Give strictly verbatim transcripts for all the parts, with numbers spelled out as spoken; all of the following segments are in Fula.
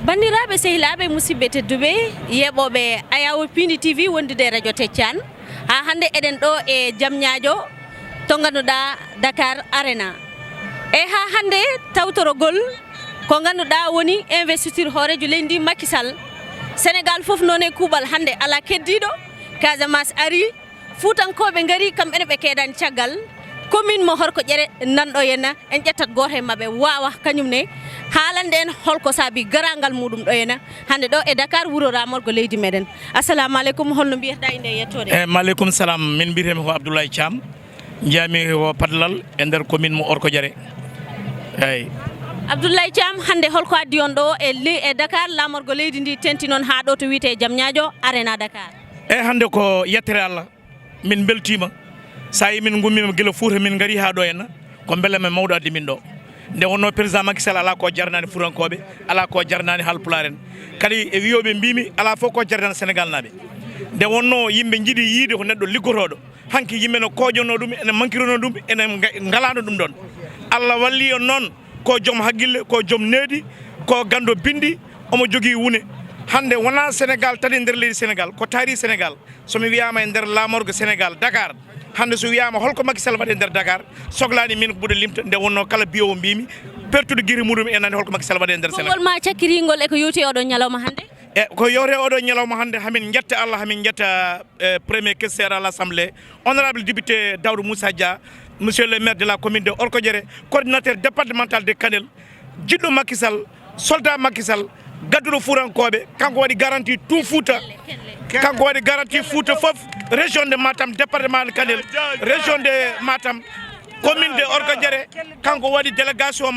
Banndiraaɓe, sehilaaɓe, musidɓe tedduɓe, yeeɓooɓe Ayawo Piindi T V wondude e Radio Teccan, haa hannde eɗen ɗo e Jam Ñaajo, to ngannduɗaa Dakar Arena. E haa hannde tawtorogol ko ngannduɗaa woni investiture hooreejo leydi ndi Macky Sall. Sénégal fof noon e kuuɓal hannde alaa keddiiɗo, Casamance arii, Fuutankooɓe ngarii, kamɓe ne ɓe keedaani caggal. Commune mo Horko Ƴere nan ɗo henna, en ƴettat gooto e maɓɓe waawa kañum ne haalande en holko saabi garaangal muuɗum ɗo henna hannde ɗo e Dakar, wuro laamorgo leydi meɗen. Assalamu aleykum, holno mbiyetɗaa innde e yettoode? E maaleykum salam, min mbiyetee-mi ko Abdoulaye Thiam, njiyaa-mi ko Padlal e nder commune mo Horko Ƴere. Eeyi. Abdoulaye Thiam, hannde holko addi on ɗo e le-, e Dakar, laamorgo leydi ndi teeŋti noon haa ɗo to wiyetee Jam Ñaajo Arena Dakar? E hannde ko yettere Allah. Min mbeltiima. So a yii min ngummiima gila Fuuta, min ngarii haa ɗo henna, ko mbelema mawɗo addi min ɗo. Nde wonnoo président Macky Sall alaa ko jarnaani Fuutankooɓe, alaa ko jarnaani Haalpulaar en. Kadi e wiyooɓe mbiimi alaa fof ko jarnaani Senegaalnaaɓe. Nde wonnoo yimɓe njiɗi yiide ko neɗɗo liggotooɗo. Hanki yimɓe no kooƴonoo ɗum, ene mankironoo ɗum, ene nga-, ngalaano ɗum ɗoon. Allah wallii on noon, ko joom hakkille, ko joom needi, ko ganndo binndi, omo jogii wune. Hannde wonaa Senegaal tan e nder leydi Senegaal, ko taari Senegaal. So mi wiyaama e nder laamorgo Senegaal, Dakar, hannde so wiyaama holko Macky Sall waɗi e nder Dakar, soklaani min ko mbuɗo limta, nde wonnoo kala biyoowo mbiimi, pertude gite muuɗum en nani holko Macky Sall waɗi e nder Senegaal. Konngol ma cakkiringol e ko yowti e oɗo ñalawma hannde? E ko yowti e oɗo ñalawma hannde, hamin njetta Allah, hamin njetta, eh, premier questeur à l'Assemblée, honorable député Daouda Moussa Dia, monsieur le maire de la commune de Horko Ƴere, coordinateur départemental de Kanel, jiɗɗo Macky Sall, soldat Macky Sall, gadduɗo Fuutankooɓe, kanko waɗi garantie tout Fouta. Kanko waɗi garantie Fouta fof, région de Matam, département de Kanel, région de Matam, commune de Horko Ƴere, kanko waɗi délégation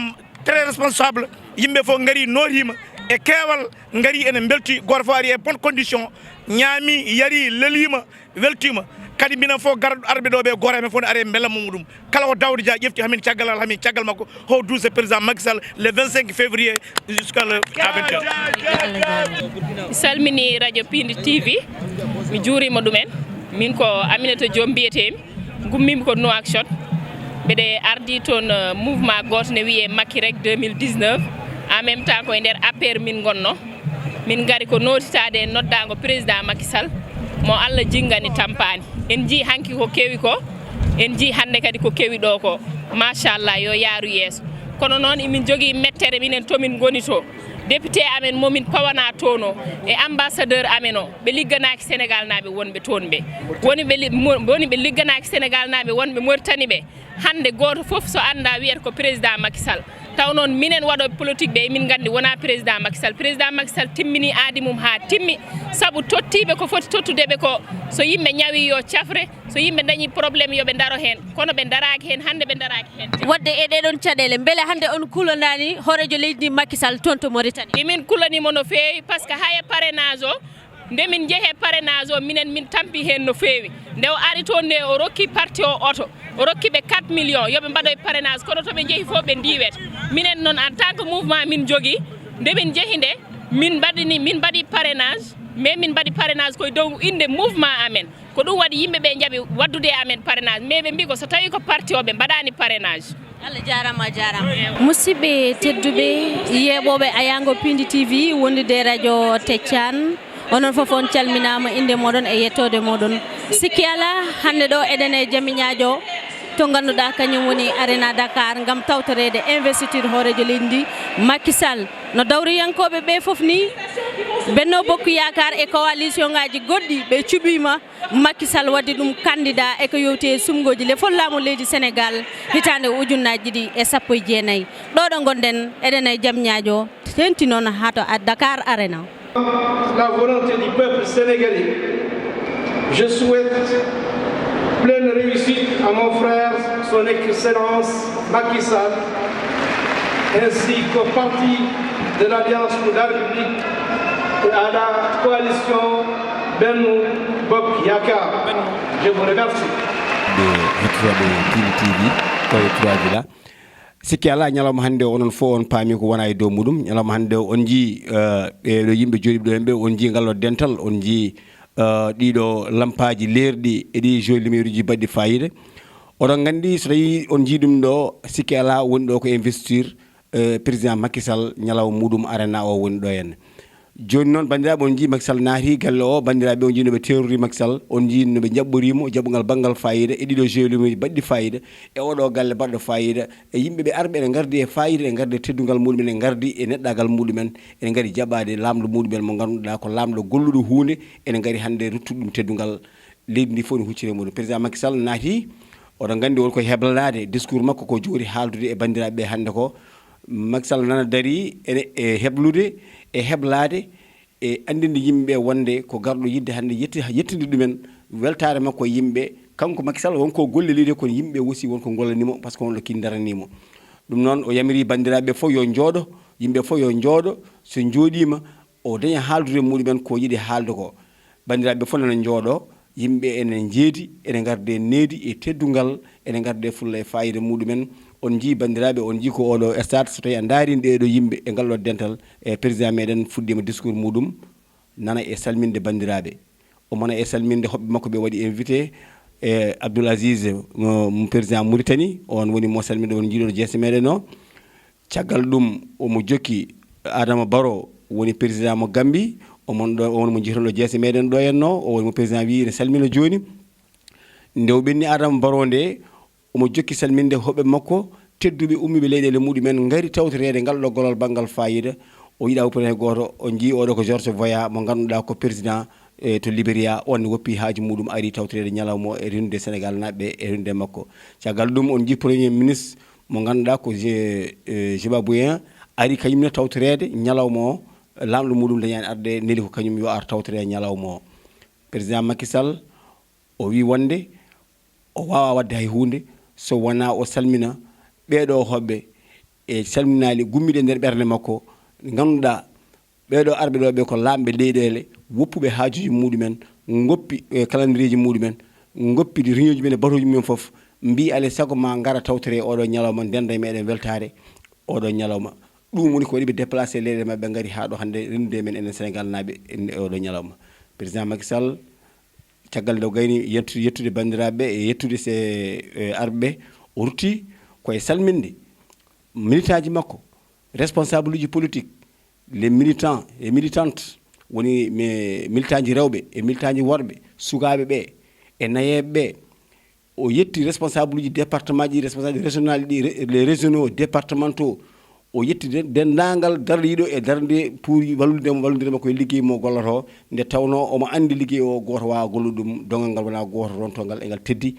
très responsable. Yimɓe fof ngarii, nootiima e keewal, ngarii ene mbelti, gooto fof ari e bonne condition, ñaami, yari, leliima, weltiima. Kadi minen fof garɗo arɓe ɗo ɓe, gooto e men fof ne ari e mbelamo muɗum. Kala ko Daouda Dia ƴefti hamin caggal, hamin caggal makko, ho douze président Macky Sall le vingt-cinq février jusqu'à le, à vingt heures. Mi salmini Radio Piindi T V, mi juurima ɗumen. Min ko Aminata Diom mbiyetee-mi, ngummiimi ko Nouakchott. Mbeɗe ardii toon, eh, mouvement gooto ne wiyee Macky Rek deux mille dix-neuf. En même temps ko e nder A P R min ngonnoo. Min ngari ko nootitaade e noddaango président Macky Sall mo Allah jinngani tampaani. En njiyii hanki ko kewi ko, en njiyii hannde kadi ko kewi ɗo ko. Machallah, yo yaaru yeeso. Kono noon emin njogii mettere minen to min ngoni to. Député amen mo min pawanaa toon o e ambassadeur amen o, ɓe ligganaaki Senegaalnaaɓe wonɓe toon ɓe. Woni ɓe li-, mo-, woni ɓe ligganaaki Senegaalnaaɓe wonɓe Mauritanie ɓe. Hannde gooto fof so anndaa wiyata ko président Macky Sall. Taw noon minen waɗooɓe politique ɓe emin nganndi wonaa président Macky Sall. Président Macky Sall timmini aadi mum haa timmi, sabu tottiiɓe ko foti tottude ɓe ko, so yimɓe ñawii yo cafre, so yimɓe ndañii problème yo ɓe ndaro heen. Kono ɓe ndaraaki heen, hannde ɓe ndaraaki heen. Waɗde e ɗee ɗoon caɗeele, mbele hannde on kulandaani hooreejo leydi ndi Macky Sall toon to Mauritanie? Emin kulanii mo no feewi, par ce que haa e parrainage o, nde min njehi e parrainage o, minen min tampii heen no feewi. Nde o ari toon nde, o rokki parti o oto, o rokki ɓe quatre millions yo ɓe mbaɗoy parrainage, kono to ɓe njehi fof ɓe ndiiwete. Minen noon, en tant que mouvement min njogii, nde min njehi nde, min mbaɗini, min mbaɗi parrainage, mais min mbaɗi parrainage koye dow innde mouvement amen. Ko ɗum waɗi yimɓe ɓe njaɓi waɗdude e amen parrainage, mais ɓe mbii ko so tawii ko parti o ɓe mbaɗaani parrainage. Allah jaaraama, a jaaraama. Musidɓe tedduɓe, yeeɓooɓe Ayaango Piindi T V wondude e Radio Teccan, onon fof on calminaama innde mooɗon e yettoode mooɗon. Sikki alaa, hannde ɗo eɗen e Jami Ñaajo, to ngannduɗaa kañum woni Arena Dakar, ngam tawtoreede investiture hooreejo leydi ndi, Macky Sall. No dawriyankooɓe ɓe fof ni, Benno Bokk Yaakaar e coalition ngaaji goɗɗi ɓe cuɓiima. Macky Sall waɗi ɗum candidat e ko yowti e suɓngooji lefol laamu leydi Senegaal hitaande ujunnaaji ɗiɗi e sappo e jeenayi. Ɗo ɗo ngonɗen, eɗen e Jam Ñaajo, teeŋti noon haa to Dakar Arena. La volonté du peuple sénégalais. Je souhaite pleine réussite à mon frère, son Excellence Macky Sall, ainsi qu'au parti de l'Alliance pour la République et à la coalition Benno Bokk Yaakaar. Je vous remercie. Nde hettotooɓe Piindi T V koye trois villa. Sikki alaa, ñalawma hannde o, onon fof on paami ko wona e dow muɗum. Ñalawma hannde o, on njii, eh, ɓeeɗo yimɓe jooɗiiɓe ɗo hemɓe, on njii ngal ɗo dental, on njii, eh, ɗiɗo lampaaji leerɗi e ɗi joli lumière uji baɗɗi fayida. Oɗon nganndi, so tawii on njii ɗum ɗo, sikki alaa, woni ɗo ko investiture, eh, président Macky Sall ñalawma muɗum arena o woni ɗo henne. Jooni noon, banndiraaɓe, on njii Macky Sall naati galle o, banndiraaɓe, on njii no ɓe terori Macky Sall, on njii no ɓe njaɓɓoriimo jaɓɓungal banngal faayiida e ɗiɗo jeunes baɗɗi faayiida, e oɗo galle baɗɗo faayiida, e yimɓe ɓe arɓe ene ngardi e faayiida, ene ngardi e teddungal muɗumen, ene ngardi e neɗɗaagal muɗumen, ene ngari jaɓaade laamɗo muɗumen mo ngannduɗaa ko laamɗo golluɗo huunde, ene ngari hannde ruttude ɗum teddungal. Leydi ndi fof ne hucciri e muɗum. Président Macky Sall naati, oɗon nganndi won koye heblanaade discours makko ko joori haaldude e banndiraaɓe ɓe hannde ko. Macky Sall nana darii ene e heblude, e heblaade, e anndinde yimɓe ɓe wonde ko garɗo yiɗde hannde yetti-, yettinde ɗumen weltaare makko e yimɓe. Kanko Macky Sall won ko golle leydi he, kono yimɓe aussi won ko ngollanii mo, par ce que won ɗo kin daranii mo. Ɗum noon, o yamiri banndiraaɓe fof yo njooɗo, yimɓe fof yo njooɗo, so njooɗiima, o daña haaldude e muɗumen ko yiɗi haalde ko. Banndiraaɓe fof nana njooɗo, yimɓe ene njeedi, ene ngarde e needi e teddungal, ene ngarde e fulla e faayiida muɗumen. On njii banndiraaɓe, on njii ko oɗo stade, so tawi a ndaari ɗeɗo yimɓe e ngal ɗo dental, e président meɗen fuɗɗiima discours muɗum, nana e salminde banndiraaɓe. Omo nana e salminde hoɓɓe makko ɓe waɗi invité, e Abdoul Aziz, mo, mo président Mauritanie, on woni mo salminde, on njiiɗo jeese meɗen o. Caggal ɗum, omo jokki Adama Barrow, woni président mo Gambie, omon ɗo, on mo njiyton ɗo jeese meɗen ɗo henno, o woni mo président wi ene salmina jooni. Nde o ɓenni Adama Barrow nde, omo jokki salminde hoɓɓe makko, tedduɓe ummiiɓe leyɗeele muɗumen, ngari tawtoreede ngal ɗo gollal banngal faayiida. O yiɗa woppude hay gooto, o njii oɗo ko George Voya, mo ngannduɗaa ko président, e, to Liberia, on ne woppi haaju muɗum, ari tawtoreede ñalawma o e rennude Sénégal naaɓe e rennude makko. Caggal ɗum, on njii premier ministre mo ngannduɗaa ko Zé-, e, Zimbabwéen, ari kañum ne tawtoreede ñalawma o, laamɗo muɗum dañaani arde, neli ko kañum yo ar tawtoreede ñalawma o. Président Macky Sall, o wi wonde o waawaa waɗde hay huunde so wonaa o salmina ɓeeɗo hoɓɓe, e salminaali gummiiɗe e nder ɓernde makko, ngannduɗaa ɓeeɗo arɓe ɗo ɓe ko laamɓe leyɗeele, woppuɓe haajuuji muɗumen, ngoppi, e, kalandireeji muɗumen, ngoppi riñooji men e batuuji mumen fof, mbii alaa e sago ma ngara tawtore oɗo ñalawma, ndennda e meɗen weltaare oɗo ñalawma. Ɗum woni ko waɗi ɓe déplacé leyɗe maɓɓe, ngari haa ɗo hannde, renndude e men enen Sénégal naaɓe e oɗo ñalawma. Président Macky Sall, caggal nde o gayni yettu-, yettude banndiraaɓe e yettude se, e, arɓe ɓe, o rutti ko e salminde militant ji makko, responsable uji politique, les militants et militantes, woni mi-, militant ji rewɓe e militant ji worɓe, sukaaɓe ɓe e nayeeɓe ɓe. O yetti responsable uji département ji, responsable régional ɗi, re-, les régionaux, départementaux. O yetti de-, denndaangal dardiiɗo e darnde pour wallude mo, wallondire makko e liggey mo gollotoo, nde tawnoo omo anndi liggey o gooto waawaa gollude ɗum, donngal ngal wonaa gooto rontongal e ngal teddi.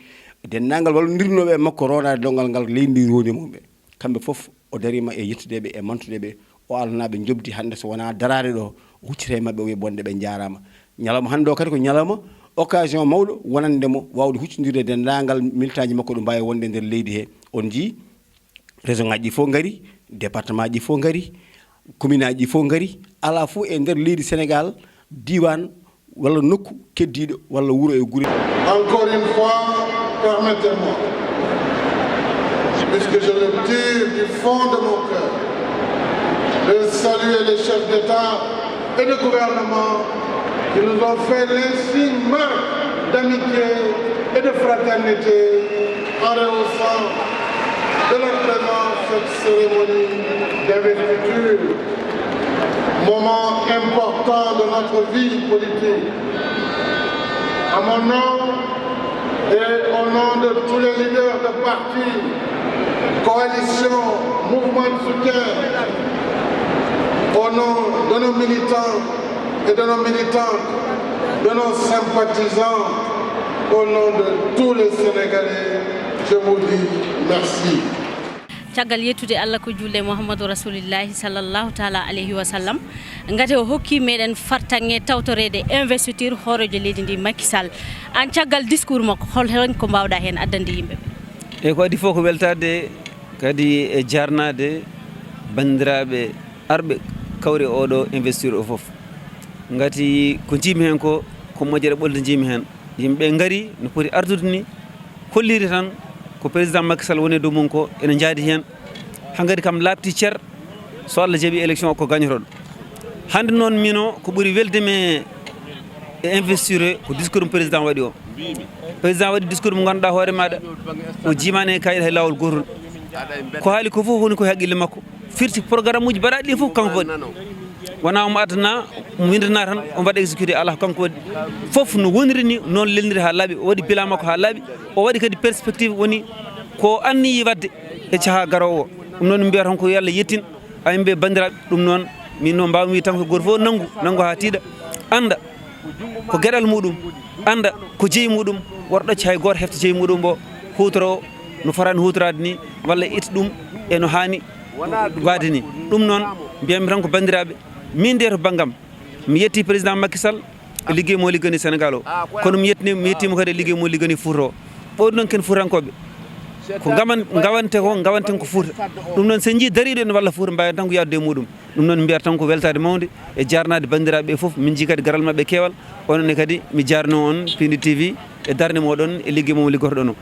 Denndaangal wallondirnooɓe e makko roonaade donngal ngal, leydi ndi rondi mo ɓe. Kamɓe fof o dariima e yettude ɓe e mantude ɓe. O alanaɓe njoɓdi hannde so wonaa daraade ɗo, o huccita e maɓɓe, o wiya bonde ɓe njaaraama. Ñalawma hannde o kadi ko ñalawma occasion mawɗo wonande mo waawde huccondirde e denndaangal militant ji makko ɗo mbaawi wonde e nder leydi he. On njii région ngaji ɗi fof ngari, département ji fof ngari, commune aji ɗi fof ngari, alaa fof e nder leydi Sénégal diiwaan walla nokku keddiiɗo walla wuro e gure. Encore une fois, permettez-moi, puisque je le tire du fond de mon cœur, de saluer les chefs d'État et de gouvernement qui nous ont fait l'insigne marque d'amitié et de fraternité en rehaussant de leur présence cette cérémonie d'investiture, moment important de notre vie politique. À mon nom et au nom de tous les leaders de partis, coalitions, mouvements de soutien, au nom de nos militants et de nos militantes, de nos sympathisants, au nom de tous les Sénégalais, je vous dis merci. Caggal yettude Allah ko julde e Mouhamadou Rasoulillahi sallallahu taala alayhi wa sallam, ngati o hokki meɗen fartaŋŋe tawtoreede investiture hooreejo leydi ndi Macky Sall. Aan caggal discours makko, hol heen ko mbaawɗaa heen addande yimɓe ɓe? Eyi, ko adii fof ko weltaade kadi e jaarnaade banndiraaɓe arɓe kawri e oɗo investiture o fof. Ngati ko njiimi heen ko, ko moƴƴere ɓolde njiimi heen. Yimɓe ɓe ngari no poti ardude ni, holliri tan ko président Macky Sall woni e dow mum ko ene njaadi heen. Hankadi kam laaɓti cer, so Allah jaɓi élection o ko gañotoɗo. Hannde noon mino ko ɓuri welde mi e investiture ko discours mo président waɗi o. Président waɗi discours mo ngannduɗaa hoore maɗa o jiimaani e kayit hay laawol gootol. Ko haali ko fof woni ko e haqqille makko. Firti programme uji mbaɗaaɗi ɗi fof kanko waɗi. Wonaa omo addana, omo winndana tan, omo waɗa exécuté, alaa, kanko waɗi. Fof no woniri ni, noon lelniri haa laaɓi, o waɗi bilan makko haa laaɓi, o waɗi kadi perspective, woni ko anniyi waɗde e cahaa garoowo o. Ɗum noon, min mbiyata tan ko yo Allah yettin, amin mbiya banndiraaɓe, ɗum noon, min noon mbaawmi wiide tan ko gooto fof nanngu, nanngu haa tiiɗa, annda ko geɗal muɗum, annda ko jeyi muɗum, wota ɗaccu hay gooto hefta jeyi muɗum o, huutoro no fotaani huutoraade ni, walla itta ɗum e no haani waade ni. Ɗum noon, mbiyatmi tan ko banndiraaɓe, min de to banngam, mi yetti président Macky Sall e liggey mo liggani Sénégal o, kono mi yettini, mi yettiima kadi e liggey mo liggani Fouta o. Ɓawɗi noon ken Fuutankooɓe, ko ngawan-, ngawante ko, ngawanten ko Fouta. Ɗum noon, so en njii dariiɗo ene walla Fouta, mbaawen tan ko yadude e muɗum. Ɗum noon, mbiyata tan ko weltaade mawnde e jaarnaade banndiraaɓe ɓe fof. Min njii kadi garal maɓɓe keewal. Onon ne kadi, mi jaarnoo on, Pindi T V, e darnde moɗon e liggey mo liggotoɗon o.